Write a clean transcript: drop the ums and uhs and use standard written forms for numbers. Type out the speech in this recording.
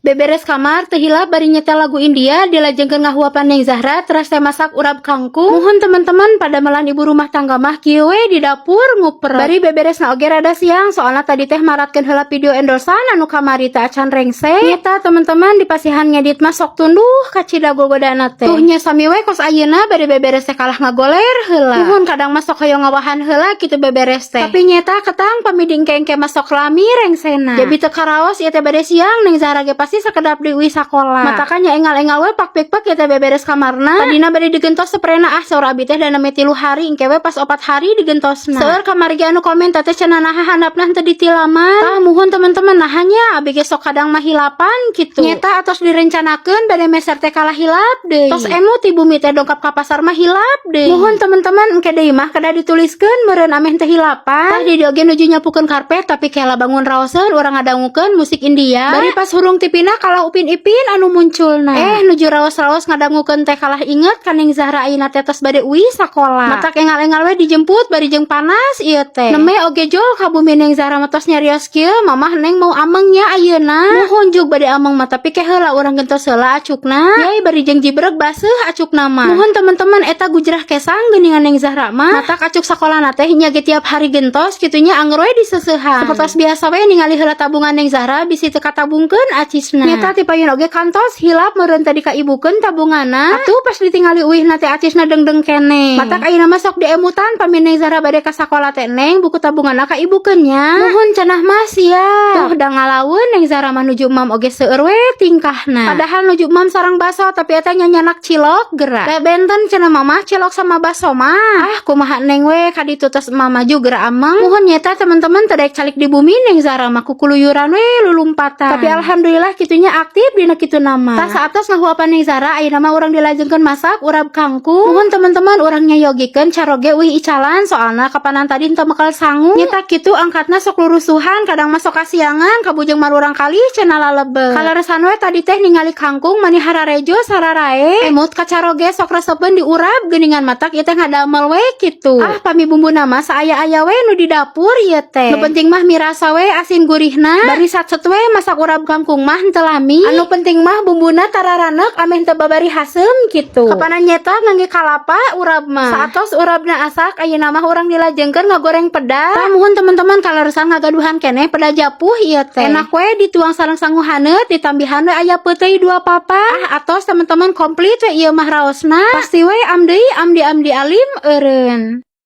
Beberes kamar teu hilap bari nyetel lagu India, dilajengkeun ngahuapan Neng Zahra, teras teh masak urap kangkung. Muhun teman-teman, padamelan ibu rumah tangga mah kieu we, di dapur nguperet. Bari beberesna oge rada siang, soalna tadi teh maratkeun heula video endorsan anu kamari teh acan rengse. Nyeta teman-teman, dipasihan ngedit mah sok tunduh kacida gogodana teh. Tuh nya, sami we kos ayeuna, bari beberes teh kalah ngagoler heula. Muhun, kadang mah sok hoyong ngawahan heula kitu beberes teh. Tapi nyeta ketang pami diengke-engke mah sok lami rengsena. Jadi teu karaos ieu teh bade siang, Neng Zahra ge pasti sakedap deui uih sakola. Matakan nya engal-engal we pak pik pak ieu teh beberes kamarna. Tadina bade digentos seprena, ah, saur abi teh dana 3 hari, engke we pas 4 hari digentosna. Seueur kamari ge anu komen, "Teteh cenah naha handapna henteu ditilaman?" Tah muhun teman-teman, naha nya abi ge sok kadang mah hilapan kitu. Nyeta atos direncanakeun bade meser teh kalah hilap deui. Tos emut ti bumi teh dongkap ka pasar mah hilap deui. Muhun teman-teman, engke deui mah kedah dituliskeun meureun ameh teu hilapan. Tah, di dieu oge nuju nyapukeun karpet, tapi kela bangun raoseun urang ngadangukeun musik India. Bari pas hurung tipina kalah Upin Ipin anu munculna. Eh, nuju raos-raos ngadangukeun teh kalah inget ka Neng Zahra ayeuna teh tos bade uih sakola. Matak engal-engal we dijemput bari jeung panas ieu teh. Nembe oge jol ka bumi Neng Zahra mah tos nyarios kieu, "Mamah, Neng mau ameng nya ayeuna." Muhun jug bade ameng mah, tapi ke heula urang gentos heula acukna. Yai, bari jeung jibreg baseuh acukna mah. Muhun teman-teman, eta gujrah kesang geuningan Neng Zahra mah. Matak acuk sakolana teh nya ge tiap hari gentos kitu nya, anger we diseusehan. Sapertos biasa we ningali heula tabungan Neng Zahra bisi teu katabungkeun acisna. Nyeta ti payun oge kantos hilap meureun tadi kaibukeun tabunganna. Atuh pas ditingali uihna teh acisna dengdeng keneh. Matak ayeuna mah sok diemutan pami Neng Zahra bade ka sakola teh, "Neng, buku tabunganna kaibukeun nya." Muhun cenah mah, siap. Tuh da ngalaweun Neng Zahra mah nuju mam oge seueur we tingkahna. Padahal nuju mam sareng baso, tapi eta nyanyanak cilok geura. Da benten cenah mamah cilok sama baso mah. Ah, kumaha Neng we kaditu tos mama maju geura ameng. Muhun, nyeta teman-teman, teu daek calik di bumi Neng Zahra mah, kukuluyuran we lulumpatan. Tapi alhamdulillah kitunya aktif dina kitu nama. Tah, saatos ngahuapan Neng Zahra, ayeuna mah urang dilajengkeun masak urap kangkung. Muhun teman-teman, urang nyayogikeun caroge uih icalan, soalna kapanan tadi henteu mekel sangu. Nyeta kitu angkatna sok lurusuhan, kadang mah sok kasiangan kabujeng marurang kali cenah lalebet. Kaleresan we tadi teh ningali kangkung mani hararejo sararae. Emut ka caroge sok resepeun diurap geuningan, matak ieu teh ngadamel we kitu. Ah, pami bumbuna mah saaya-aya we nu di dapur ieu teh. Nu penting mah mirasa we asin gurihna. Bari satset we masak urap kangkung mah henteu lami. Anu penting mah bumbuna tararanek ameh teu babari haseum kitu. Kapanan nyeta ngangge kalapa urap mah. Saatos urapna asak, ayeuna mah urang dilajengkeun ngagoreng peda. Tah muhun teman-teman, kaleresan ngagaduhan keneh peda japuh ieu teh. Enak we dituang sareng sangu haneut, ditambihan we aya peuteuy dua papa. Ah, atos teman-teman, komplit we ieu mah raosna. Pasti we am deui amdi amdi alim eureun.